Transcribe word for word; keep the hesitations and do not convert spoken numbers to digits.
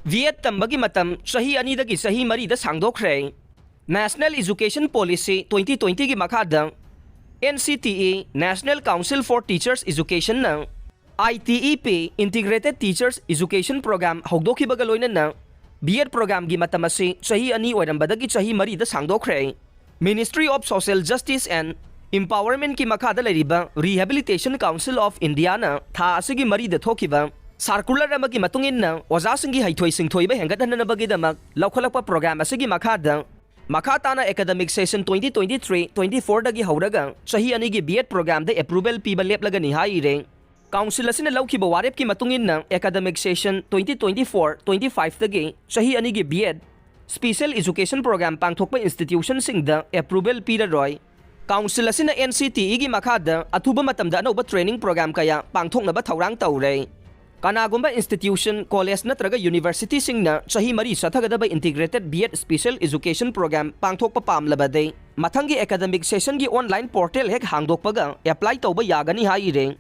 B.Ed ꯇꯝꯕꯒꯤ ꯃꯇꯝ ꯆꯍꯤ ꯑꯅꯤꯗꯒꯤ ꯆꯍꯤ ꯃꯔꯤꯗ ꯁꯥꯡꯗꯣꯛꯈ꯭ꯔꯦ꯫ National Education Policy twenty twenty ꯒꯤ ꯃꯈꯥꯗ N C T E, National Council for Teachers Education ꯅ I T E P, Integrated Teachers Education Program ꯍꯧꯗꯣꯛꯈꯤꯕꯒ ꯂꯣꯏꯅꯅ B.Ed program ꯒꯤ ꯃꯇꯝ ꯑꯁꯤ ꯆꯍꯤ ꯑꯅꯤ ꯑꯣꯏꯔꯝꯕꯗꯒꯤ ꯆꯍꯤ ꯃꯔꯤꯗ ꯁꯥꯡꯗꯣꯛꯈ꯭ꯔꯦ꯫ Ministry of Social Justice and Empowerment ꯀꯤ ꯃꯈꯥꯗ ꯂꯩꯔꯤꯕ Rehabilitation Council of India ꯅ ꯊꯥ ꯑꯁꯤꯒꯤ ꯃꯔꯤꯗ ꯊꯣꯛꯈꯤꯕ circular ꯑꯃꯒꯤ ꯃꯇꯨꯡ ꯏꯟꯅ ꯑꯣꯖꯥꯁꯤꯡꯒꯤ ꯍꯩꯊꯣꯏ ꯁꯤꯡꯊꯣꯏꯕ ꯍꯦꯟꯒꯠꯍꯟꯅꯕꯒꯤꯗꯃꯛ ꯂꯧꯈꯠꯂꯛꯄ program ꯑꯁꯤꯒꯤ ꯃꯈꯥꯗ ꯃꯈꯥ ꯇꯥꯅ academic session twenty twenty-three twenty-four ꯗꯒꯤ ꯍꯧꯔꯒ ꯆꯍꯤ ꯑꯅꯤꯒꯤ B.Ed program ꯗ approval ꯄꯤꯕ ꯂꯦꯞꯂꯒꯅꯤ ꯍꯥꯏꯔꯦ꯫ Council ꯑꯁꯤꯅ ꯂꯧꯈꯤꯕ ꯋꯥꯔꯦꯞꯀꯤ ꯃꯇꯨꯡ ꯏꯟꯅ academic session twenty twenty-four twenty-five ꯇꯒꯤ ꯆꯍꯤ ꯑꯅꯤꯒꯤ B.Ed Special Education Program ꯄꯥꯡꯊꯣꯛꯄ institution ꯁꯤꯡꯗ approval ꯄꯤꯔꯔꯣꯏ꯫ Council ꯑꯁꯤꯅ N C T E ꯒꯤ ꯃꯈꯥꯗ ꯑꯊꯨꯕ ꯃꯇꯝꯗ ꯑꯅꯧꯕ training program ꯀꯌꯥ ꯄꯥꯡꯊꯣꯛꯅꯕ ꯊꯧꯔꯥꯡ ꯇꯧꯔꯦ꯫ ꯀꯅꯥꯒꯨꯝꯕ institution, college ꯅꯠꯇ꯭ꯔꯒ university ꯁꯤꯡꯅ ꯆꯍꯤ ꯃꯔꯤ ꯆꯠꯊꯒꯗꯕ Integrated B.Ed Special Education Program ꯄꯥꯡꯊꯣꯛꯄ ꯄꯥꯝꯂꯕꯗꯤ ꯃꯊꯪꯒꯤ academic session ꯒꯤ online portal ꯍꯦꯛ ꯍꯥꯡꯗꯣꯛꯄꯒ apply ꯇꯧꯕ ꯌꯥꯒꯅꯤ ꯍꯥꯏꯔꯦ꯫